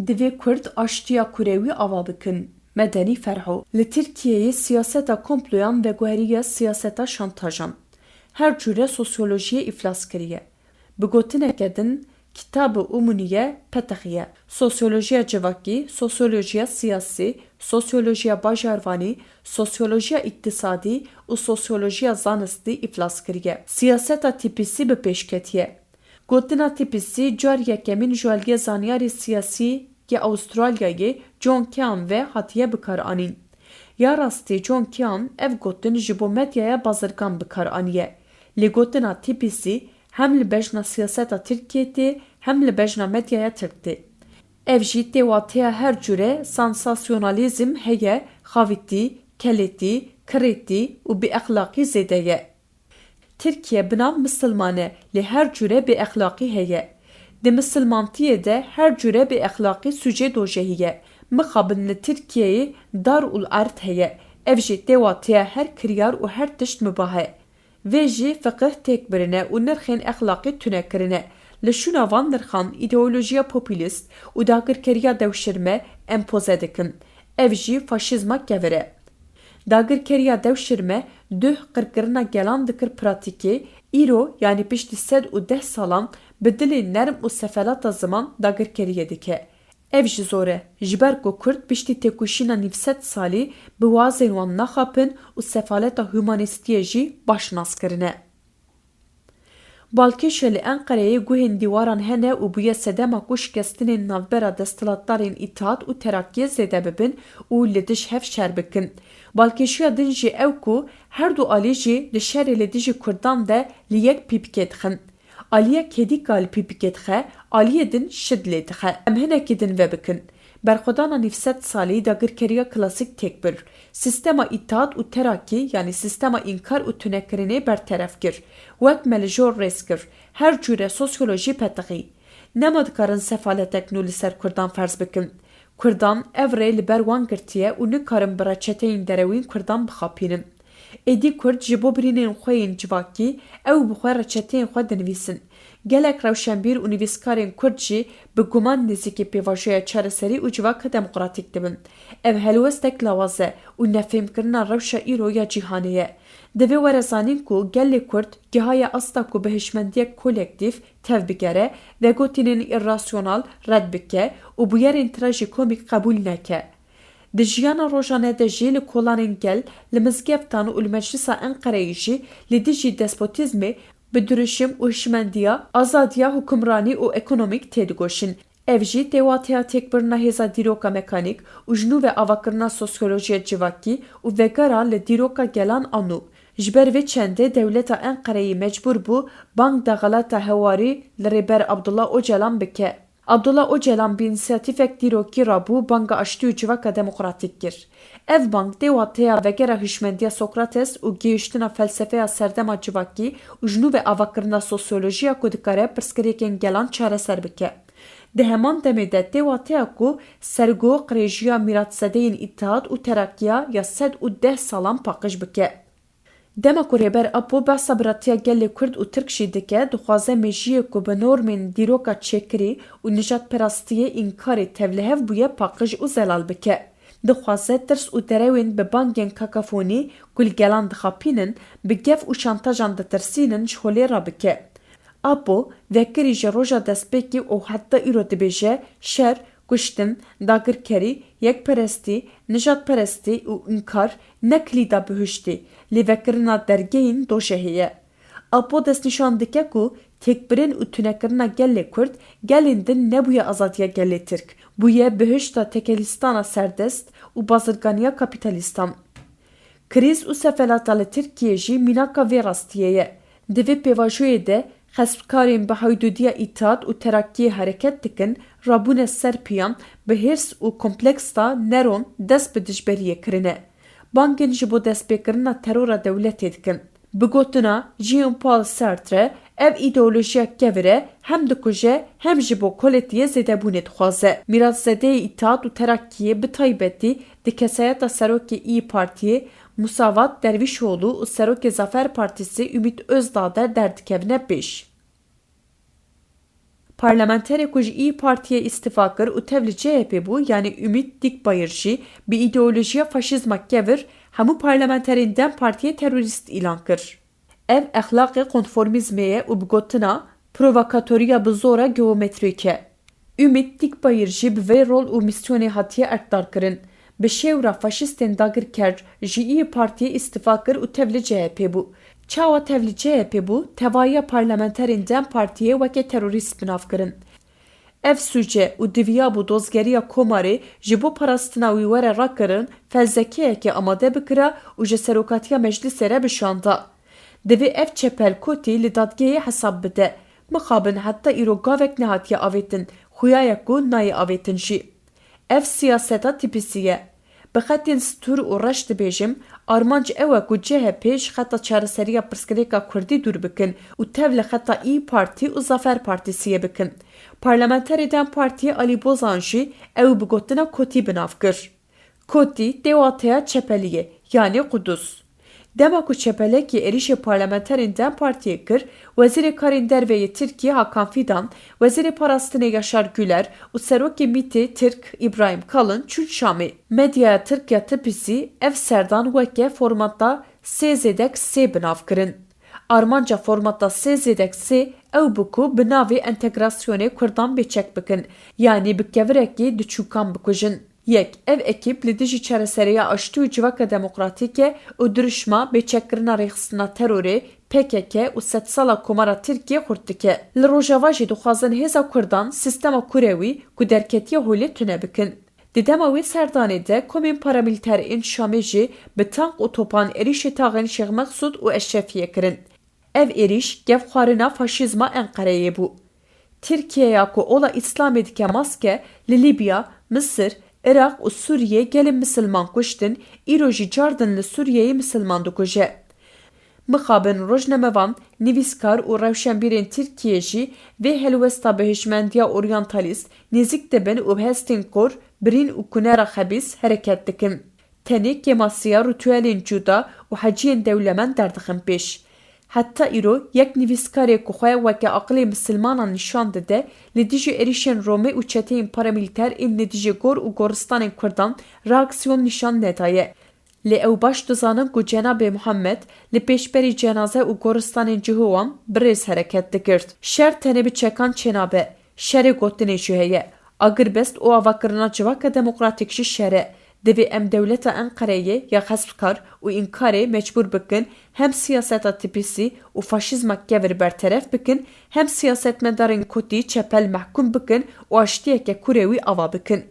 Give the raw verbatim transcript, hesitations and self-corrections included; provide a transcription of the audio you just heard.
Divê Kurd aştiya kurewî ava bikin. Medenî Ferho. Li Tirkiyeyê siyaseta komployan veguheriye siyaseta şantajan. Her cûre sosyolojiyê îflas kiriye. Bi gotineke din, kitab û mûniye petexiye. Sosyolojiya civakî, sosyolojiya siyasî, sosyolojiya bajarvanî, sosyolojiya îktisadî û sosyolojiya zanistî îflas kiriye. Siyaseta tîpîsî bi pêş ketiye. Gotina tîpîsî car yekemîn ji aliyê zanyarê siyasî yê Awistralyayê John Keane ve hatiye bikaranîn. Ya rastî John Keane ev gotin ji bo medyaya bazirgan bi kar aniye. Lê gotina tîpîsî hem li bejna siyaseta Tirkiyê tê hem li bejna medyaya tirk tê. Ev jî tê wateya her cûre sansasyonalîzm heye, xavîtî, keletî, kirêtî û bêexlaqî zêde ye. Tirkiye bi nav misilman e, lê her cûre bêexlaqî heye. Di misilmantiyê de her cûre bêexlaqî sûcê dojehî ye. Mixabin li Tirkiyeyê dar û erd heye. Ev jî tê wateya her kiryar û her tişt mibah e. Vê jî fiqih têk birine û nirxên exlaqî tune kirine. Li şûna van nirxan îdeolojiya populîst û dagirkeriya dewşirme empoze dikin. Ev jî faşîzma kevir e. Dagirkeriya dewşirme duh qirkirina gelan dikir pratîkê, îro, yanî piştî sed û deh salan, bi dilê nerm û sefelata ziman dagirkeriyê dike. Ev jî zor e, ji ber ku Kurd piştî têkoşîna nîvsed salî bi wazên wan naxapin û sefaleta humanîstiyê jî baş nas kirine. Balkêşe li Enqereyê guhên dîwaran hene û bûye sedema ku şikestinên navbera desthilatdarên Îtihat û Terakiyê zêde bibin û li dij hev şer bikin. Balkêşiya din jî ew ku her du alî jî di şerê li dijî Kurdan de li yek pîpikê dixin. Aliyek hêdîka li pîpikê dixe, aliyê din şid lê dixe. Em hinekî din vebikin. Berxwedana nîvsed salî dagirkeriya klasîk têk bir. Sîstema îtihat û terakî, yanî sîstema înkar û tunekirinê berteref kir. Wek me li jor rêz kir. Her cûre sosyolojî petixî. Nema dikarin sefaletek nû li ser Kurdan ferz bikin. Kurdan ev rê li ber wan girtiye û nikarin bi reçeteyên derewîn Kurdan bixapînin. Êdî Kurd ji bo birînên xwe yên civakî ew bi xwe reçeteyên xwe dinivîsin. Gelek rewşenbîr û nivîskarên Kurd jî bi guman nêzîkî pêvajoya çareserî û civaka demokratîk dibin. Ev helwestek lawaz e û nefêmkirina rewşa îro ya cîhanê ye. Divê were zanîn ku gelê Kurd gihaye asta ku bi hişmendiyek kolektîf tev bigere, vegotinên îrasyonal red bike û bûyerên trajikomîk qebûl neke. Di jiyana rojane de jî li kolanên gel, li mizgeftan û li Meclisa Enqereyê jî li dijî despotîzmê bi dirûşim û hişmendiya, azadiya hukimranî û ekonomîk têdigoşin. Ev jî tê wateya têkbirina hêza dîroka mekanîk û ji nû ve avakirina sosyolojiya civakî û vegera li dîroka gelan a nû. Ji ber vê çendê dewleta Enqereyê mecbûr bû bang dexelata hewarî li Rêber Abdullah Ocalan bike. Abdullah Ocalan bi însiyatîfek dîrokî rabû banga aştî û civaka demokratîk kir. Ev bang tê wateya vegera hişmendiya Sokrates û gihiştina felsefeya serdema civakî û ji nû ve avakirina sosyolojiya ku dikare pirsgirêkên gelan çareser bike. Di heman demê de tê wateya ku sergo qirêjiya mîratzedeyên Îtihat û Terakiya ya sed û deh salan paqij bike. Dema ku Rêber Apo behsa biratiya gelê Kurd û Tirk jî dike, dixwaze mêjiyê ku bi normên dîroka çêkirî û nijadperestiyê înkarê tevlihev bûye paqij û zelal bike. Dixwaze tirs û derewên bi bangên kakafonî ku li gelan dixapînin, bi gef û şantajan ditirsînin ji holê rabike. Apo vekirî ji roja destpêkê û heta îro dibêje, şer, kuştin, dagirkerî, yekperestî, nijadperestî û înkar ne kilîda bihiştê, lêvekirina dergehên dojehê ye. Apo destnîşan dike ku têkbirin û tunekirina gelê Kurd gelên din nebûye azadiya gelê Tirk, bûye bihişta tekelîstana serdest û bazirganiya kapîtalîstan. Krîz û sefelata li Tirkiyê jî mînaka vê rastiyê ye. Di vê pêvajoyê de xespkarên bi heydûdiya Îtihat û Terakiyê hereket dikin, rabûne ser piyan, bi hêrs û kompleksa neron dest bi dijberiyê kirine. Bangên ji bo destpêkirina terora dewletê dikin. Bi gotina Jean-Paul Sartre, ev îdeolojiya kevir e, hem dikuje, hem ji bo koletiyê zêdebûnê dixwaze. Mîratzedeyê Îtihat û Terakiyê bi taybetî di kesayeta serokê Îyî Partiyê, Musavat Dervîşoğlu û serokê Zafer Partisi Ümit Özdağ de derdikevine pêş. Parlamenterê ku ji İYİ Partiyê îstifa kir û tev li C H P bû, yanî Ümit Dikbayır jî bi îdeolojiya faşîzma kevir hemû parlamenterên DEM Partiyê terorîst îlan kir. Ev exlaqê konformîzmê ye û bi gotina provokatoriya bi zora geometrîk e. Ümit Dikbayır jî bi vê rol û mîsyonê hatiye erkdarkirin. Bi şêwra faşîstên dagirker ji İYİ Partiyê îstifa kir û tev li C H P bû. Çawa tev li C H P bû, tevahiya parlamenterên DEM Partiyê weke terorîst bi nav kirin. Ev sûce û diviyabû dozgeriya Komarê ji bo parastina wî were rakirin, fezlekeyekê amade bikira û ji serokatiya meclisê re bişanda. Divê ev çepel kotî li dadgehê hesab bide. Mixabin heta îro gavek nehatiye avêtin, xuya ye ku nayê avêtin jî. Ev siyaseta tîpîsî ye. Bi xetên stûr û reş dibêjim, armanc ew e ku C H P ji xeta çareseriya pirsgirêka kurdî dûr bikin û tev li xeta İYİ Partî û Zafer Partîsiyê bikin. Parlamenterê DEM Partiyê Alî Bozan jî ew bi gotina kotî bi nav kir. Kotî tê wateya çepeliyê, yanî Qudus. Dema ku çepelekî êrîşê parlamenterên DEM Partiyê kir, Wezîrê Karên Derve yê Tirkiyê Hakan Fidan, Wezîrê Parastinê Yaşar Güler û Serokê MÎTê Tirk İbrahim Kalın çûn Şamê. Medyaya Tirk ya tîpîsî ev serdan weke formata sê zêdek sê bi nav kirin. Armanca formata sê zêdek sê ew bû ku bi navê entegrasyonê Kurdan bêçek bikin, yanî bi kevirekî diçûkan bikujin. Yek, ev ekîp li dijî çareseriya aştî û civaka demokratîk e û dirûşma bêçekkirina rêxistina terorê, P K K û sedsala Komara Tirkiyê xurt dike. Li Rojava jî dixwazin hêza Kurdan sîstema kurewî ku derketiye holê tune bikin. Di dema wê serdanê de komên paramîlter ên Şamê jî bi tank û topan êrîşê taxên Şêx Mexsûd û Eşrefiyê kirin. Ev êrîş kevxwarina faşîzma Enqereyê bû. Tirkiyeya ku ola Îslamê dike maske, li Lîbya, Misir, Iraq û Sûriyê gelên misilman kuştin, îro jî cardin li Sûriyeyê misilman dikuje. Mixabin, rojnamevan, nivîskar û rewşenbîrên Tirkiyê jî vê helwesta bi hişmendiya oryantalîst nêzîk dibin û bi hestên kor, birîn û kunera xebîs hereket dikin. Tenê kêmasiya rîtuelên cuda û heciyên dewlemend derdixin pêş. Heta îro yek nivîskarê ku xwe weke aqilê misilmanan nîşan dide, li dijî êrîşên Romê û çeteyên paramîlter ên li dijî gor û goristanên Kurdan reaksiyon nîşan nedaye. Lê ew baş dizanin ku Cenabê Muhammed li pêşberî cenaze û goristanên cihê wan bi rêz hereket digirt. Şer tenê bi çekan çênabe. Şerê gotinê jî heye. Agirbest û avakirina civaka demokratîk jî şer e. Divê em dewleta Enqereyê ya xespkar û înkarê mecbûr bikin hem siyaseta tîpîsî û faşîzma kevir berteref bikin, hem siyasetmedarên kotî çepel mehkûm bikin û aştiyeke kurewî ava bikin.